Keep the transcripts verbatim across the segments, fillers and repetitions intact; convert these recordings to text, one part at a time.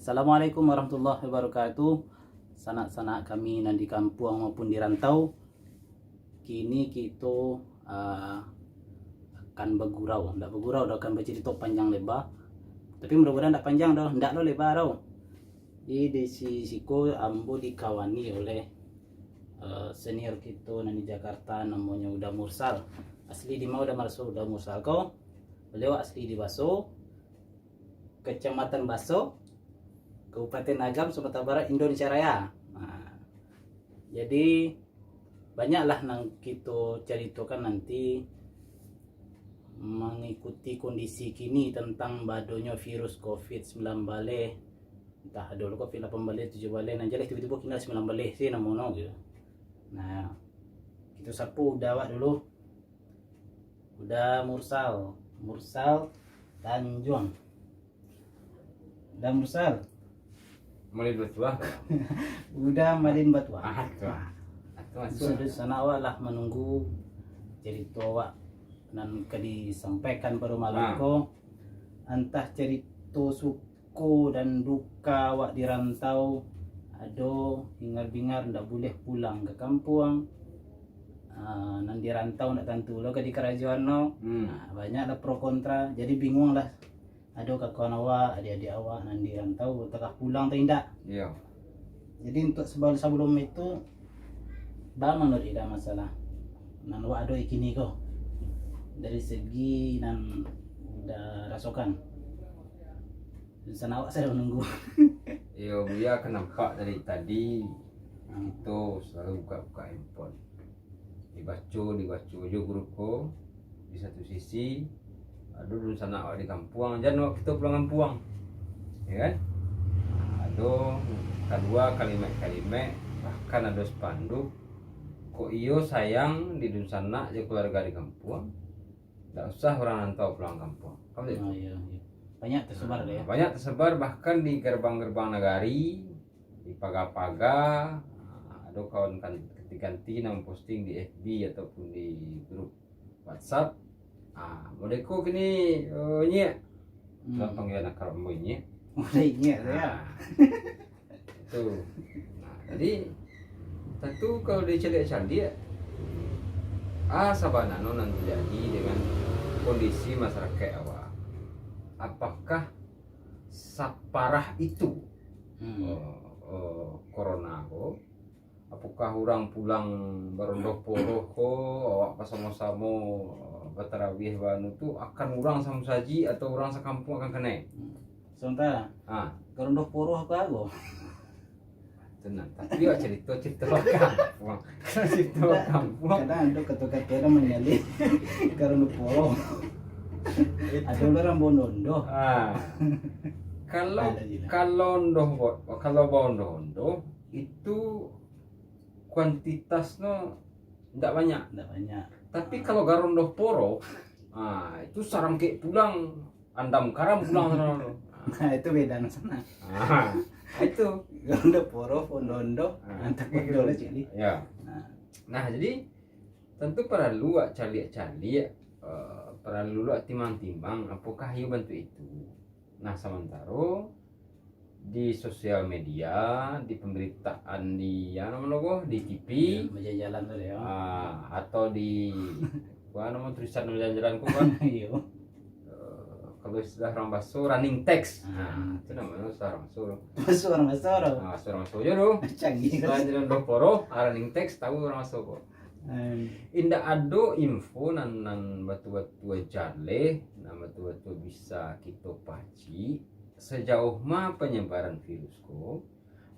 Assalamualaikum warahmatullahi wabarakatuh. Sanak-sanak kami nan di kampuang maupun di rantau, kini kito, ah, akan bagurau, ndak bagurau doh, akan bacarito panjang leba. Tapi mudah-mudahan ndak panjang doh, ndak lo leba doh. Jadi di si-, siko ambo dikawani oleh, eh, senior kito nan di Jakarta, namonyo Uda Mursal. Asli di ma Uda Mursal, Uda Mursal ko? Baliau asli di Baso, Kecamatan Baso, Kabupaten Agam, Sumatera Barat, Indonesia Raya. Nah, jadi banyaklah nan kito caritokan nanti mangikuti kondisi kini tantang badonyo virus covid sembilan baleh. Antah ado lo covid lapan baleh, tujuah baleh, nan jaleh tibo-tibo kini lah sembilan baleh se namono gitu. Nah, kito sapo Uda awak dulu. Uda Mursal, Mursal Tanjuang. Uda Mursal. Malin Batuah. Uda Malin Batuah. Ah, tu. Ah, tu masuk. Sudah sana awak lah manunggu carito awak nan ka disampaikan pado malam Ah. ko. Antah carito suko dan duka awak di rantau, ado hingar-bingar ndak buleh pulang ka kampuang. Ah, nan di rantau ndak tantu lo ka di karajoan no. Hmm. Ah, banyaklah pro kontra, jadi bingung lah. Ado kawan awak, adik-adik awak nan di rantau, takah pulang atau indak. Iyo. Jadi, untuk sebelum, sebelum itu, baa manuruik Uda masalah nan awak ado kini ko, dari segi nan Uda rasokan? Dunsanak awak sadang manunggu. Iyo, Buya kan nampak dari tadi, Hmm. kito selalu buka-buka handphone. Dibaco, dibaco jo grup ko. Di satu sisi, ado dunsanak awak di kampuang, jan awak kito pulang kampuang. Ya kan? Ado kalua kalimat-kalimat, bahkan ado spanduk, "Kok iyo sayang di dunsanak jo keluarga di kampuang, ndak usah urang rantau pulang kampuang." Kan begitu? Oh, iya, iya. Banyak tersebar tu, ya? Banyak tersebar, bahkan di gerbang-gerbang nagari, di paga-paga, ado kawan kan ganti-ganti nan posting di F B ataupun di grup WhatsApp. Ah, model ko kini, eh, Nyiak. Hmm. Lah panggilan akrab ambo Nyiak. Mulai Nyiak tu, ya? Ah. Itu. Nah, jadi, tantu kalau dicaliak-caliak, ah, sabananyo nan terjadi dengan kondisi masyarakat awak. Apakah saparah itu, Hmm. eh, eh, corona ko? Apakah urang pulang barondoh poroh ko, awak basamo-samo, eh, batarawiah banu tu, akan urang samusaji atau urang sakampuang akan kanai? Hmm. Sementara, Ah. barondoh poroh apo ago? Tenang, tapi awak carito, carito kampuang. Carito Ndak, kampuang. Kadang ado kato-kato nan manyalin barondoh poroh. Itu. Ado urang baondoh-ondoh. Ah. Kalau, Ada je lah. kalau ondoh bo-, kalau baondoh-ondoh, itu kuantitasnyo ndak banyak. Ndak banyak. Tapi Ah. kalau garondoh poroh, ah, itu sarangkek pulang, andam karam pulang sana tu. Nah, itu beda sana. Ah, itu. Garondoh poroh, ondoh-ondoh, Ah, mantap itu. Ondoh lah, cik ni. Ya. Nah. Nah, jadi, tantu paralu wak caliak-caliak, eh, paralu wak timang-timang, apokah iyo bantuak itu. Nah, samantaro di sosial media, di pambaritaan, di, ya, namo lo ko, di T V. Iya, bajalan-jalan tu, ya. Ah, atau di, wah, namo tulisan bajalan-jalan ko, kan? Iyo. Eh, kalau istilah urang baso, running text. Ah, Nah, running itu text. namonyo istilah urang baso. Baso urang baso tu. Ah, baso urang baso je tu. Canggih. Istilah jalan dua poro, ah, running text, tahu urang baso ko. Hmm. Indak ado info nan, nan batua-batua jaleh, nan batua-batua bisa kito pacik, sajauah ma panyebaran virus ko,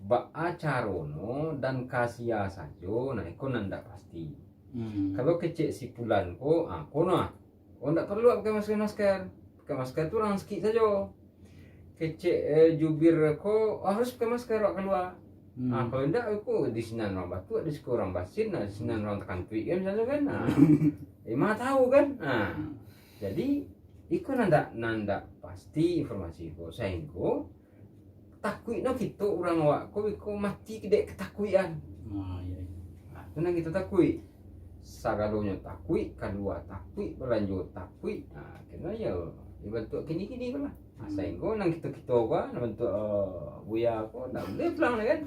baa caronyo dan ka sia sajo, nah, iko nan ndak pasti. Hmm. Kalau kecek si pulan ko, ah, ko nah, oh, ndak paralu pakai masker-masker. Pakai masker tu urang sakik sajo. Kecek, eh, jubir ko, oh, harus pakai masker awak kalua. Hmm. Ah, kalau indak, ko di sinan urang batuak, di siko urang basin, nah, di sinan urang takantuik kan, misalnyo kan. Nah, eh, ma tahu kan. Nah, Hmm. jadi, iko nan ndak, nan ndak pasti informasi ko, sahinggo takuiknyo kito urang awak ko, iko mati dek katakuikan. Ah, iya, iya. Nah, tu nan kito takuik. Sagalonyo takuik, kalua takuik, balanjo takuik. Nah, kena yo, yo bantuak kini-kini ko lah. Sahinggo nan kito-kito ko, nan bantuak, eh, Buya ko, ndak buliah pulang lai kan?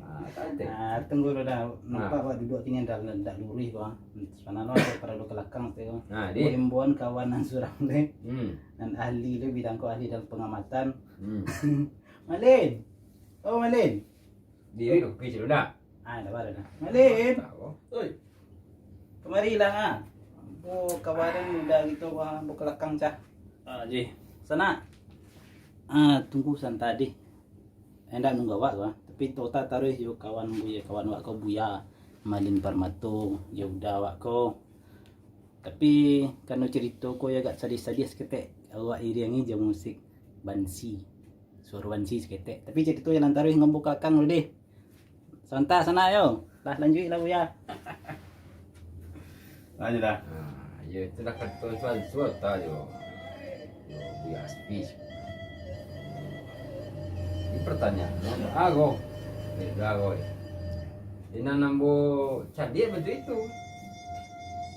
Ah, kan teh. Ah, tunggu dulu dah. Nampak awak duduak tinggi dah, dah luruih ko. Sabananyo ado paralu ka lakang teh ko. Nah, di. Himbauan kawan nan surang teh. Hmm. Nan ahli tu, bidang ko ahli dalam pangamatan. Hmm. Malin. Oh, Malin. Diri dulu, pi celu dah. Ah, dah baru dah. Malin. Tahu. Oi. Kamarilah, ah. Ambo kabaran udah gitu, ah, ambo ka lakang, cah. Ah, ji. Sanak. Ah, tunggu santa dih. Indak nunggu awak ko, ah. Tapi tota taruih jo kawan Buya, kawan awak ko Buya Malin Parmato, jo uda awak ko. Tapi, karano carito ko yo agak sadiah-sadiah saketek, awak iriangi jo musik bansi. Suaro bansi saketek. Tapi carito jalan taruih ngambukakang dulu deh. Santa sanak yo. Lah, lanjuik lah, Buya. Lanjuik lah. Nah, yo, itulah kato suan-, suanta yo. Yo, Buya Aspi. Ini pertanyaan, no? Ago. Eh, ago, eh. Di nan ambo caliak batua itu.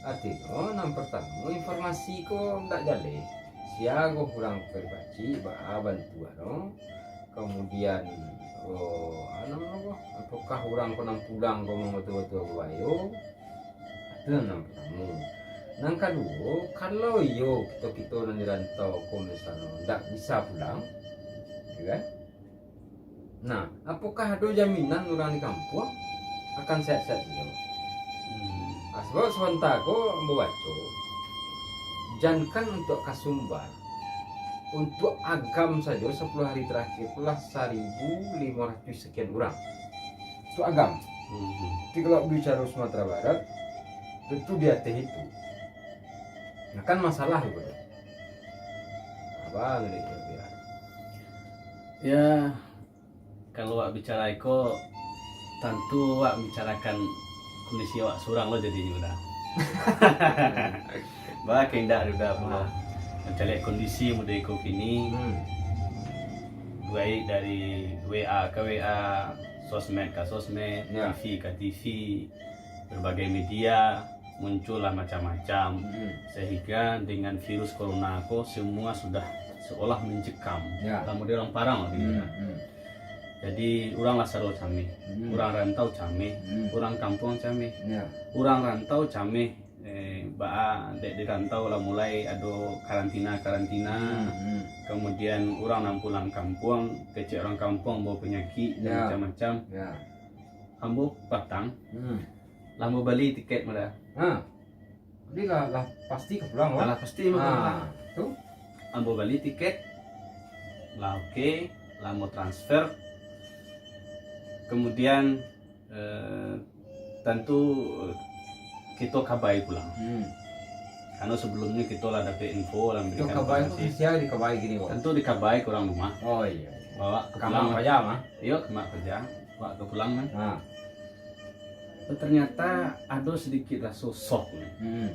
Artinyo, nan partamo, informasi ko ndak jaleh. Sia ago urang ka dipacik, baa bantuak, no? Kamudian, oh, anu, apo? Apokah urang ko nan pulang ko memang batua-batua babayo? Itu nan, nan partamo. Nan kaduo, kalau iyo kito-kito nan di rantau ko misalnyo ndak bisa pulang, yo kan? Nah, apokah ado jaminan urang di kampuang akan sehat-sehat sajo? Hmm. Ah, sabab sabanta ko ambo baco, jankan untuak ka Sumbar, untuak Agam sajo sapuluah hari terakhir tu lah saribu limo ratuih sakian urang. Untuak Agam. Hmm. Tapi kalau bicaro Sumatera Barat, tentu di ateh itu. Nah, kan masalah itu. Abang ni, ya. Ya, kalau awak bicara iko, tantu awak bicarakan kondisi awak surang lo jadinyo dah. Bah, kendak dah pulo. Ah. Mancaliak kondisi mudo iko kini. Hmm. Baik dari W A ka W A, sosmed ka sosmed, Ya. T V ka T V, berbagai media, muncullah macam-macam. Hmm. Sehingga dengan virus corona ko, semua sudah seolah mencekam. Ya. Lah model urang parang lah gitu Hmm, kan. hmm. Jadi, urang lah sado cameh, Hmm. urang rantau cameh, Hmm. urang kampuang cameh. Ya. Urang rantau cameh, eh, baa dek di rantau lah mulai ado karantina-karantina. Hmm, hmm. Kemudian, urang nan pulang kampuang, kecek urang kampuang bawa penyakit dan Ya. macam-macam. Ya. Ambo patang, Hmm. lah ambo bali tiket mah dah. Ha. Jadi lah, lah pasti ka pulang, Lah, kan? lah pasti mah Ah, pulang. Tu? Ambo bali tiket, lah oke, lah ambo transfer. Kemudian, eh, tantu, eh, kito kabai pulang. Hmm. Karano sabalumnyo kito lah dapek info, lah Kito memberikan kabai tu informasi. Sia dikabai kini, Bang? Tantu dikabai ka urang rumah. Oh, iyo. Bawa ka Ka pulang. Mak Paja, mah? Iyo, ka Mak Paja. Bawa ka pulang, kan? Ha. Ternyata ado sadikit raso shock ni. Hmm.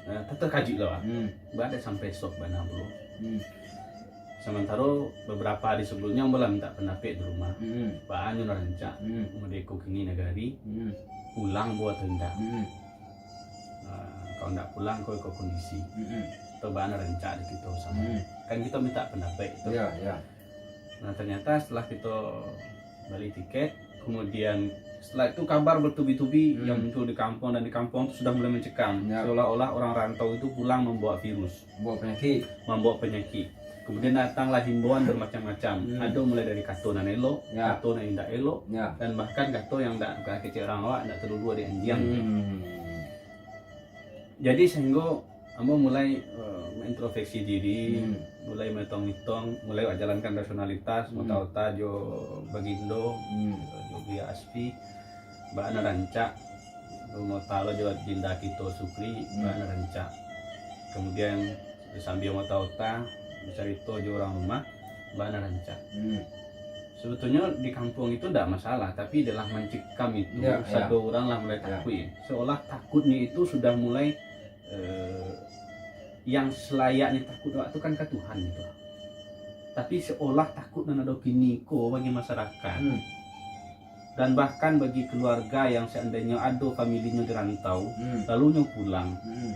Nah, ter-, terkajut lah, Bang. Hmm. Bah, ado sampai shock bana pulo. Hmm. Samantaro babarapo hari sabalumnyo, ambo lah mintak pandapek di rumah. Hmm. Baa nyo lah rancak, Hmm. mudo iko kini nagari, Hmm. pulang ambo atau indak. Hmm. Ah, kalau ndak pulang, ko iko kondisi. Mm-mm. Atau baa nan rancak di kito samo. Mm. Kan kito minta pandapek tu. Iya, iya. Nah, ternyata setelah kito bali tiket, kemudian setelah itu kabar bertubi-tubi Mm. yang muncul di kampung, dan di kampung tu sudah mulai mencekam. Ya. Seolah-olah orang rantau itu pulang membawa virus. Bawa penyakit. Membawa penyakit. Kemudian datanglah himbauan bermacam-macam. Hmm. Ado mulai dari kato nan elok, Ya. kato nan indak elok, Ya. dan bahkan kato yang ndak, kecek urang awak, ndak talulua di anjiang. Hmm. Jadi, sehinggo ambo mulai, eh, maintrospeksi diri, Hmm. mulai maitong-itong, mulai awak jalankan rasionalitas, Hmm. maota-ota jo bagindo, Hmm. jo Buya Asfi, baa nan rancak, maota lo jo dinda kito Sukri, Hmm. baa nan rancak. Kemudian, sambia maota-ota, bacarito jo urang rumah, baa nan rancak. Hmm. Sebetulnyo di kampuang itu ndak masalah, tapi dalam mancekam itu, Ya, ya. sado urang lah mulai Ya. takuik. Seolah takutnyo itu sudah mulai, eh, yang selayaknyo takut awak tu kan ka Tuhan gitu. Tapi seolah takut nan ado kini ko bagi masyarakat. Hmm. Dan bahkan bagi keluarga yang seandainyo ado familinyo di rantau, Hmm. lalu nyo pulang. Hmm.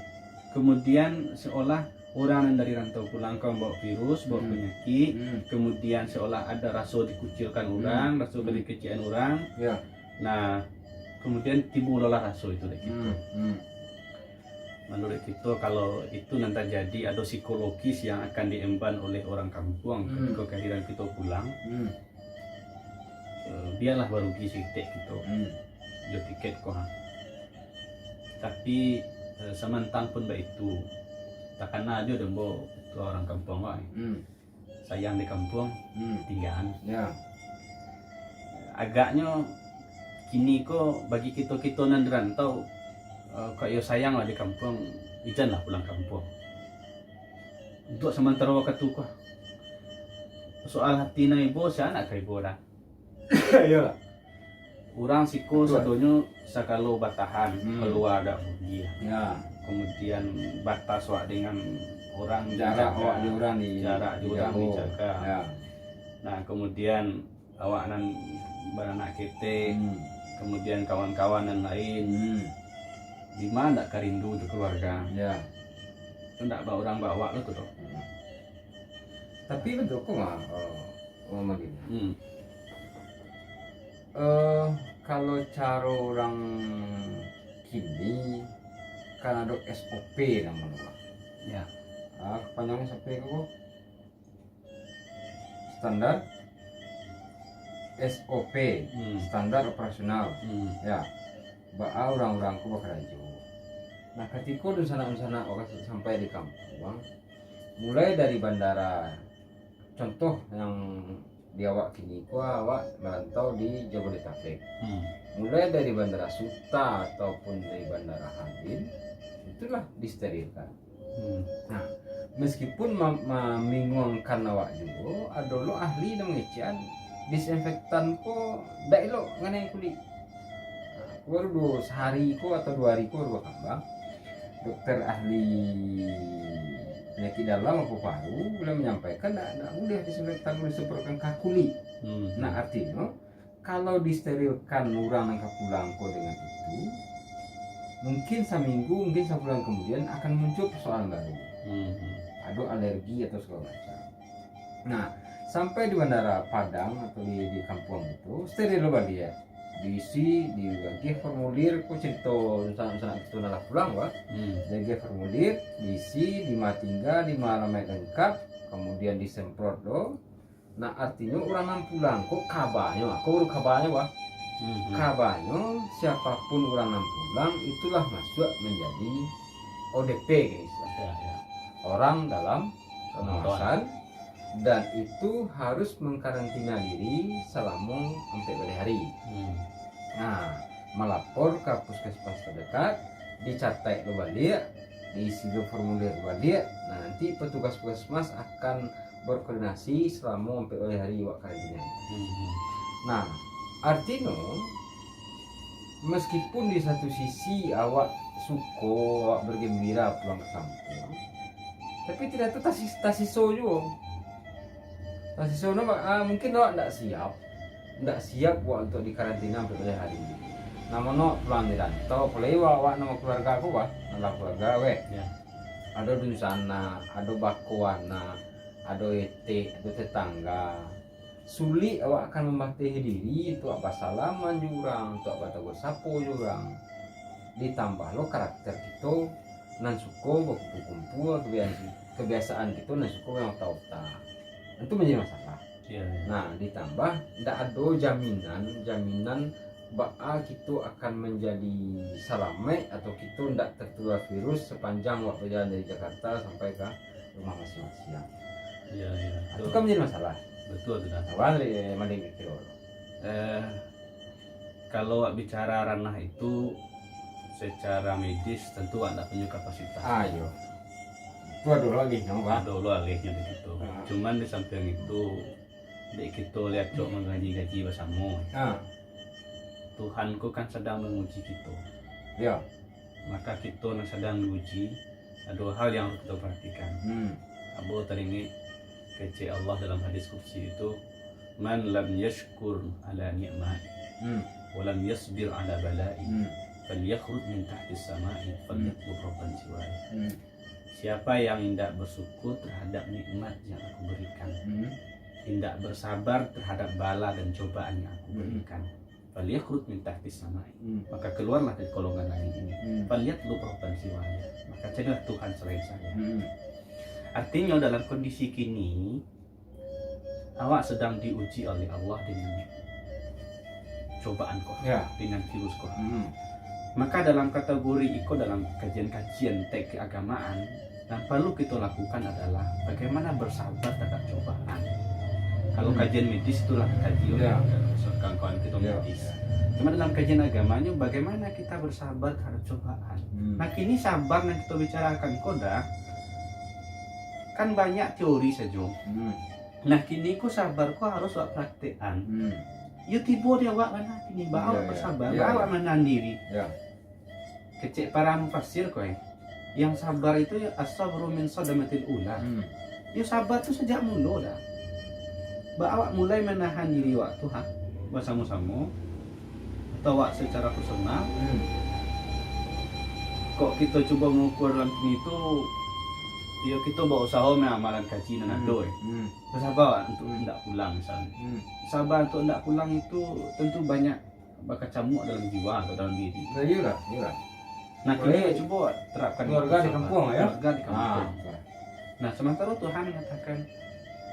Kemudian seolah Urang nan dari rantau pulang ka mambawa virus, bawa Hmm. panyakik, Hmm. kemudian seolah ada raso dikucilkan Hmm. urang, raso Hmm. kadikecek-an urang. Ya. Nah, kemudian timbullah raso itu dek kito. Hmm. Hmm. Menurut kito, kalau itu nan terjadi, ada psikologis yang akan diemban oleh orang kampuang Hmm. ketika kehadiran kito pulang. Hmm. Eh, biarlah barugi saketek kito Hmm. jo tiket ko, ha. Tapi, eh, samantang pun baitu, takana jo dek ambo, tu urang kampuang ko, eh. Hmm. Sayang di kampuang, Hmm. tinggaan. Ya. Agaknyo kini ko bagi kito-kito nan di rantau, eh, kok iyo sayang lah di kampuang, ijanlah pulang kampuang. Untuk samantaro wakatu ko. Soal hati nan ibo, sia nak ka ibo dah. Iyolah. Urang siko Betul. sadonyo sagalo batahan, Hmm. kalua agak bugih. Ya. Kemudian batas awak dengan orang Jarak dijaga. awak jo urang di, Jarak jo urang dijago. dijaga. Ya. Nah, kemudian awak nan baranak ketek, Hmm. kemudian kawan-kawan nan lain. Hmm. Dima ndak ka rindu tu keluarga. Ya. Tu ndak ba urang ba awak tu, tu. Hmm. Tapi betul ko mah, eh, Om Madin. Hmm. Eh, kalau caro urang kini, kan ado S O P namonyo, Bang. Ya. Ah, kepanjangan S O P ko? Standar S O P, Hmm. standar operasional. Hmm. Ya. Baa urang-urang ko bakarajo. Nah, katiko dunsanak-dunsanak awak sampai di kampuang, mulai dari bandara, contoh yang di awak kini ko, awak marantau di Jabodetabek. Hmm. Mulai dari Bandara Suta ataupun dari Bandara Halim, itulah disterilkan. Hmm. Nah, meskipun ma-, mambinguangkan awak juo, ado lo ahli nan mangecekan disinfektan ko ndak elok nganai kulik. Nah, baru duo, sahari ko atau duo hari ko baru bakambang. Dokter ahli panyakik dalam atau paru, beliau manyampaikan ndak, ndak buliah disinfektan, buliah disemprotkan ka kulik. Hmm. Nah, artinyo, kalau disterilkan urang nan ka pulang ko dengan itu, mungkin saminggu, mungkin sabulan kemudian akan muncul persoalan baru. Hmm. Ado alergi atau segala macam. Nah, sampai di Bandara Padang atau di, di kampuang itu, steril lo baliak. Diisi, diagiah formulir, ko cerito sanak-sanak kito nan lah pulang, Pak. Hmm. Diagiah formulir, diisi, di ma tingga, di ma alamaik lengkap, kemudian disemprot lo. Nah, artinyo urang nan pulang ko kabanyo, ko baru kabanyo, Pak. Hmm. Kabanyo, siapapun urang nan pulang, itulah masuak manjadi O D P, kan, istilah. Ya, ya. Orang dalam pengawasan, dan itu harus mengkarantina diri salamo ampek baleh hari. Hmm. Nah, malapor ka puskesmas terdekat, dicatat lo baliak, diisi lo formulir baliak. Nah, nanti petugas puskesmas akan berkoordinasi salamo ampek baleh hari awak karantina. Hmm. Nah, artinyo, meskipun di satu sisi awak suko, awak bergembira pulang ka kampuang, tapi tidak tu tasis-, tasiso juo. Tasiso no, ah, mungkin awak ndak siap, ndak siap awak untuk dikarantina ampek baleh hari. Namonyo pulang di rantau, apolai awak, awak nan bakeluarga ko, Pak, nan bakeluarga, weh. Ya. Ado dunsanak, ado bako anak, ado etek, ado tetangga. Sulik awak akan mambateh diri untuak basalaman jo urang, untuak batago sapo jo urang. Ditambah lo karakter kito nan suko bakumpua-kumpua, kebiasaan, kebiasaan kito nan suko maota-ota. Itu manjadi masalah. Iya, iya. Nah, ditambah ndak ado jaminan, jaminan baa kito akan manjadi salamaik atau kito ndak tertular virus sapanjang awak bajalan dari Jakarta sampai ka rumah masing-masing. Iya, iya. Itu kan manjadi masalah. Betul tu, dah. Awak dari Madin pikir dulu. Eh, kalau awak bicara ranah itu, secara medis tentu awak ndak punya kapasitas. Ah, iyo. Itu ado lo alihnyo, Pak. Ado lo alihnyo di situ. Ah. Cuman di samping itu, dek kito lihat cok manggaji-gaji basamo. Ah. Tuhan ko kan sadang manguji kito. Iyo. Maka kito nan sadang diuji, ado hal yang harus kito perhatikan. Hmm. Ambo taringek kecek Allah dalam hadis qudsi itu, "Man lam yashkur ala ni'mai, Hmm. wa lam yasbir ala balai, Hmm. falyakhruj min tahtis samai, Hmm. falyatlub rabban siwai." Hmm. Siapa yang indak bersyukur terhadap nikmat yang Aku berikan, hmm, indak bersabar terhadap bala dan cobaan yang Aku, hmm, berikan, falyakhruj min tahtis samai, hmm, maka keluarlah dari kolongan langit ini, hmm, falyatlub rabban siwaya, maka carilah Tuhan selain saya. Hmm. Artinya, dalam kondisi kini, awak sedang diuji oleh Allah dengan cobaan ko, ya, dengan virus ko. Hmm. Maka dalam kategori iko, dalam kajian-kajian teks keagamaan, yang perlu kita lakukan adalah bagaimana bersabar terhadap cobaan. Kalau, hmm, kajian medis, itulah kaji oleh, ya, kawan-kawan kita, ya, medis. Cuma dalam kajian agamanya, bagaimana kita bersabar terhadap cobaan. Hmm. Nah, kini sabar yang kita bicarakan ko dah, kan banyak teori sajo. Hmm. Nah, kini ko sabar ko harus awak praktekan. Hmm. Yo tibo di awak mah kini, ba awak, ya, ya, bersabar, ya, ba awak, ya, manahan diri. Ya. Kecek para mufasir ko, eh, yang sabar itu ya as-sabru min sadamatil ula. Hmm. Yo sabar tu sajak mulo dah. Ba awak mulai manahan diri awak tu, ha, basamo-samo, atau awak secara personal. Hmm. Kok kito cubo mangukur dalam kini tu, yo kito bausaho maamalan kaji nan, hmm, ado, eh. Hmm. Basaba awak untuak, hmm, indak pulang, misalnyo. Hmm. Saba untuak indak pulang itu tentu banyak bakacamuak dalam jiwa atau dalam diri. Nah, iyolah, iyolah. Nah, kini cubo terapkan keluarga di kampuang, ya? Keluarga di kampuang. Ah, betul. Nah, sementara Tuhan mengatakan,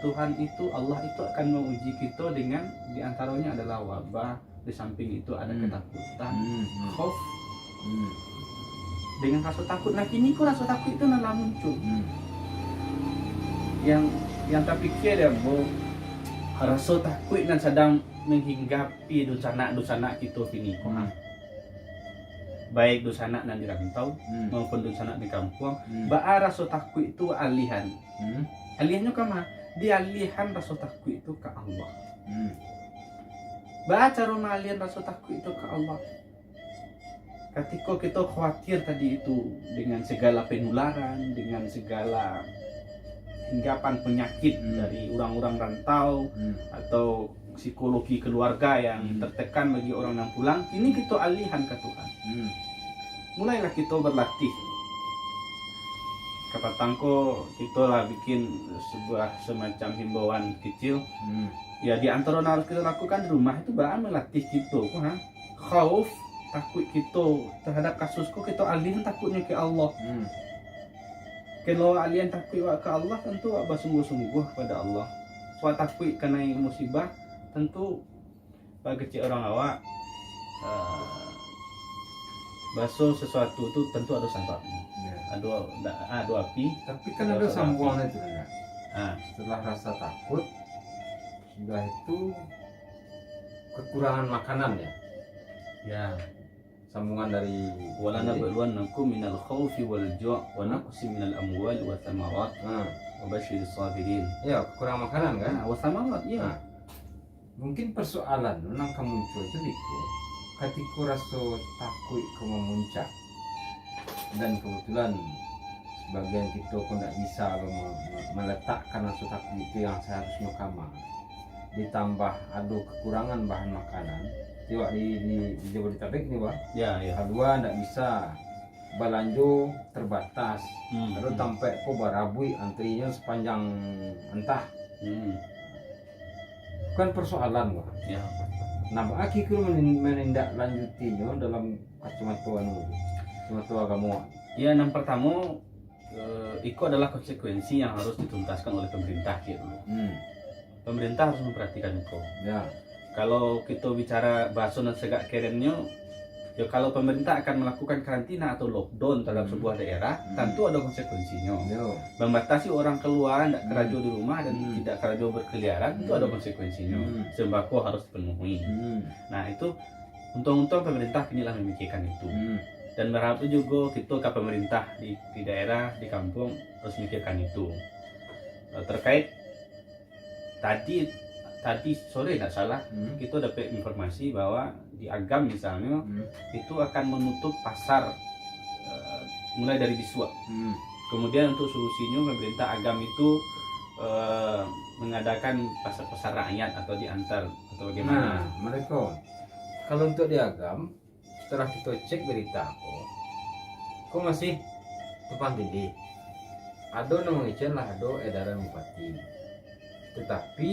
Tuhan itu, Allah itu akan menguji kita dengan, di antaranya adalah wabah, di samping itu ada, hmm, ketakutan, hmm, hmm, khauf. Hmm. Dengan raso takut. Nah, kini ko raso takut itu nan lah muncul. Hmm. Yang, yang tapikia dek ambo, raso takut nan sadang manghinggapi dunsanak-dunsanak kito kini ko, hmm, ha. Baik dunsanak nan di rantau, hmm, maupun dunsanak di kampuang, hmm, baa raso takut itu alihan. Hmm. Alihannyo ka ma? Dialihan raso takut itu ka Allah. Hmm. Baa caro maalihan raso takut itu ka Allah? Katiko kito khawatir tadi itu dengan segala penularan, dengan segala hinggapan penyakit, hmm, dari urang-urang rantau, hmm, atau psikologi keluarga yang, hmm, tertekan bagi orang yang pulang, kini kito alihan ka Tuhan. Hmm. Mulailah kito berlatih. Kapatang ko kito lah bikin sebuah semacam himbauan kecil. Hmm. Ya, di antaro nan harus kito lakukan di rumah itu, baa melatih kito ko, ha? Khauf, takuik kito terhadap kasus ko, kito alihan takuiknyo ka Allah. Hmm. Kalau alihan takuik wak ka Allah, tentu wak basungguah-sungguah kepada Allah. Wak takuik kanai musibah, tentu bagi kecek urang awak, eh, baso sesuatu tu tentu ado sababnyo. Ya. Ado, ado api. Tapi kan ado, ado sabab api. Sambuangnyo tu, kan? Ah. Setelah rasa takut, sudah itu kekurangan makanan, ya? Ya. Sambungan dari, "Wala nabluwannakum minal khaufi wal ju' wa naqsin minal amwali wa tsamarat, nah, wa basyiris sabirin." Ya, kekurangan makanan, kan? Nah, wa tsamarat, ya. Nah, mungkin persoalan nan ka muncul tu biko, katiko raso takuik ko mamuncak, dan kebetulan sebagian kito ko ndak bisa lo me-, me-, meletakkan raso takuik itu yang seharusnyo kama, ditambah ado kekurangan bahan makanan, tiwak di, di, di Jabodetabek ni, Bah. Ya, ya. Kadua, ndak bisa, balanjo terbatas. Hmm, lalu hmm. Tampek ko barabuik antrinyo sepanjang antah. Hmm. Bukan persoalan, Bah. Ya. Nah, baa kiro menin-, menindaklanjutinyo dalam kacomato anu, kacomato agamo? Ya, nan partamo, eh, iko adalah konsekuensi yang harus dituntaskan oleh pemerintah, kiro dulu. Hmm. Pemerintah harus memperhatikan iko. Ya. Kalau kito bicara bahaso nan sagak kerennyo, yo, kalau pemerintah akan melakukan karantina atau lockdown terhadap, hmm, sebuah daerah, hmm, tantu ada konsekuensinyo. Yo. Membatasi orang keluar, ndak, hmm, karajo di rumah dan, hmm, tidak karajo berkeliaran, itu, hmm, ada konsekuensinyo. Hmm. Sembako harus dipenuhi. Hmm. Nah, itu untuang-untuang pemerintah kini lah memikirkan itu. Hmm. Dan berharap jugo kito ka pemerintah di, di daerah, di kampuang harus mikirkan itu. Eh, terkait tadi, tadi sore ndak salah, hmm, kito dapek informasi bahwa di Agam misalnyo, hmm, itu akan menutup pasar, eh, mulai dari bisuak. Hmm. Kemudian untuk solusinyo pemerintah Agam itu, eh, mengadakan pasar-pasar rakyat atau diantar atau bagaimana? Nah, mereka, kalau untuk di Agam, setelah kito cek berita ko, ko masih tumpang tindih. Ado nan mangecek lah, ado edaran bupati. Tetapi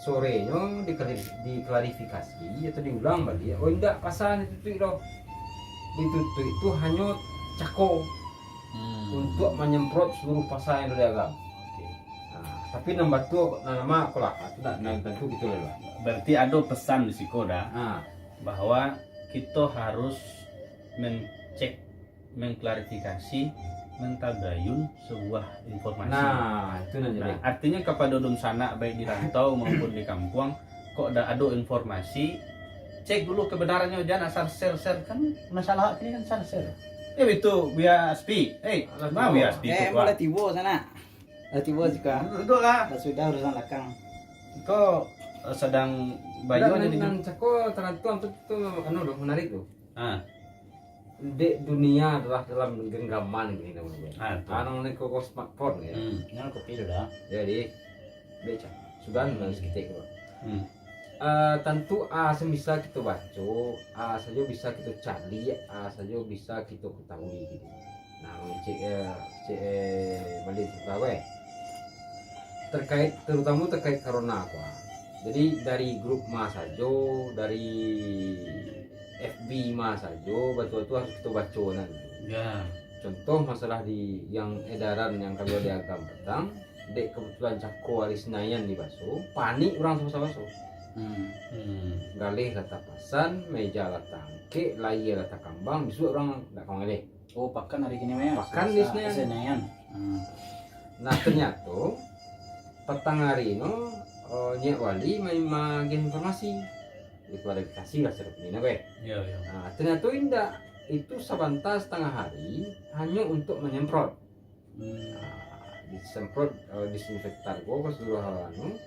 sorenyo dikali-, diklarifikasi atau diulang baliak, oh indak, pasan ditutuik doh. Ditutuik tu hanyo cako Hmm. untuak manyemprot seluruh pasa yang ado di Agam. Oke. Nah, tapi nan batua, nan nama aku lah, itu nak, nan tentu gitu lah. Berarti ado pesan di siko dah, Ah. bahwa kito harus mencek, mengklarifikasi, mentabayun sebuah informasi. Nah, itu nan jadi. Nah, artinya kepada dunsanak, baik di rantau maupun di kampuang, kok dah ado informasi, cek dulu kebenarannyo, jan asal share-share, kan masalah kini kan share-share. Eh, itu biar speak. Eh, Alah, nah, tibo. biar speak Eh, tu, emang Pak. lah tibo sana. Lah tibo juga. Duduk lah. Lah sudah urusan lakang. Kau, eh, sedang bayu Enggak, aja nan, di nan cako tarantuang tu, tu, anu doh, menarik tu. Ah. Dek dunia adalah dalam genggaman gini namanya. Ah, betul. Anu ni kok smartphone ya. Hmm, nan kopi tu dah. Jadi, dek cak. Sudah Hmm. nan seketik tu. Hmm. Ah, tantu a sambisa kito baco, a sajo bisa kito caliak, a sajo bisa kito ketahui gitu. Nah, cek, eh, cek, eh, balik tu lah, weh. Terkait, terutama terkait corona ko, ah. Jadi, dari grup ma sajo, dari F B ma sajo, batua tu harus kito baco nan. Ya. Contoh masalah di yang edaran yang kalua di Agam patang, dek kebetulan cako ari Senayan di baso, panik urang sabaso-baso. Hmm. Hmm. Galeh lah tapasan, meja lah taangkek, layia lah takambang, bisuak urang ndak ka mangaleh. Oh, pakan ari kini mah ya? Pakan di Selasa, Senayan. Senayan. Hmm. Nah, ternyato, patang ari no, eh, Nyiak Wali ma-, maagiah informasi. Diklarifikasi lah secara kini, nah, beh. Ya, ya. Nah, ternyato indak. Itu sabanta satangah ari, hanyo untuak manyemprot. Hmm. Ah, disemprot, eh, disinfektan ko ka saluruh anu.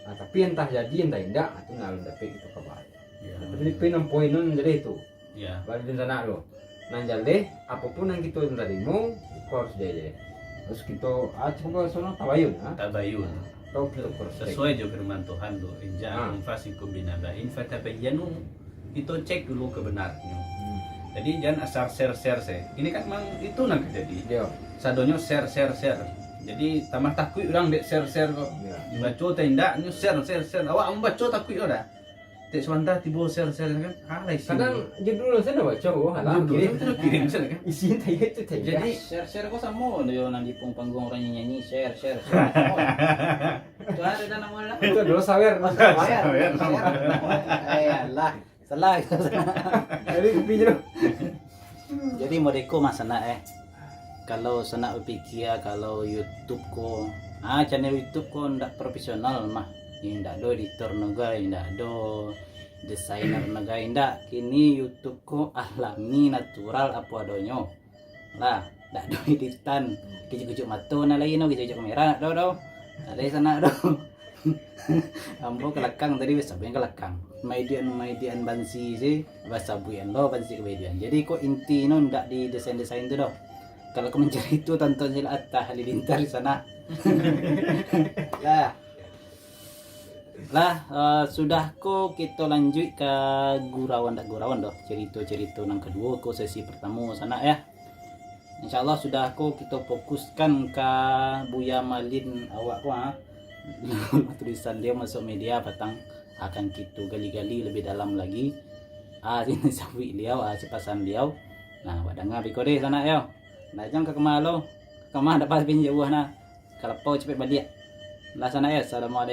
Ah, tapi entah jadi, entah indak, ah, tu nan alun dapek kito kabar. Ya. Tapi, tapi nan poin nan jadi itu. Ya. Bari di sana tu. Nan jaleh, apapun nan kito tarimo, ko harus jaleh. Terus kito, ah, cubo sono tabayun, ah. Tabayun. Atau kito cross check. Sesuai jo firman Tuhan tu, "In ja'akum Ah. fasiqun binaba'in fatabayyanu." Kito cek dulu kebenarannyo. Hmm. Jadi, jan asal share-share se. Ini kan memang itu nan terjadi. Yo. Sadonyo share, share, share. Jadi, tambah takuik urang dek share, share ko. Yo. Dibaco atau indak, nyo share, share, share. Awak mambaco takuik ko dah. Tek sabanta tibo share, share kan. Alah isi. Kadang judul sajo baco, oh, alah, Judul kirim. sajo kirim sajo kan. Isi entah itu, entah Jadi, itu. Share, share ko samo jo nan di pung-, panggung urang nyanyi, share, share, share. Samo. Itu ado dah namo lah. Itu dulu sawer. Sawer, Sawer. sawer. Eh, alah. Salah. Jadi, kopi je tu. Jadi, modeko mah sanak, eh. Kalau sanak bapikia, kalau YouTube ko, ah, channel YouTube ko ndak profesional mah. Indak ado editor nagai, indak ado desainer nagai, indak. Kini YouTube ko alami, natural, apo adonyo. Lah, dak ado editan. Kejut-kejut mato nan lain tu, kejut-kejut kamera, dak ado, dak ado. Dak ado sanak tu. Ambo ka lakang tadi, basabuikan ka lakang. Maidian, maidian bansi si, basabuikan lo bansi ka maidian. Jadi, kok inti no ndak di desain-desain tu doh. Kalau ka mancari tu, tonton se lah Atta Halilintar di sana. Lah. Lah, eh, sudah ko kito lanjuik ka gurauan dak gurauan doh, cerito-cerito nan kaduo ko, sesi pertamo sanak ya. Insya Allah sudah ko kito fokuskan ka Buya Malin awak ko, ha. Tulisan dia masuk media patang akan kito gali-gali lebih dalam lagi. Ah, sini sabuik liau, ah, sipasan liau. Nah, awak danga biko deh sanak yo. Nah, jan ka kama lo. Ka kama dapat pinjauah nah. Ka lapau capek baliak. Lah sanak yo, assalamualaikum.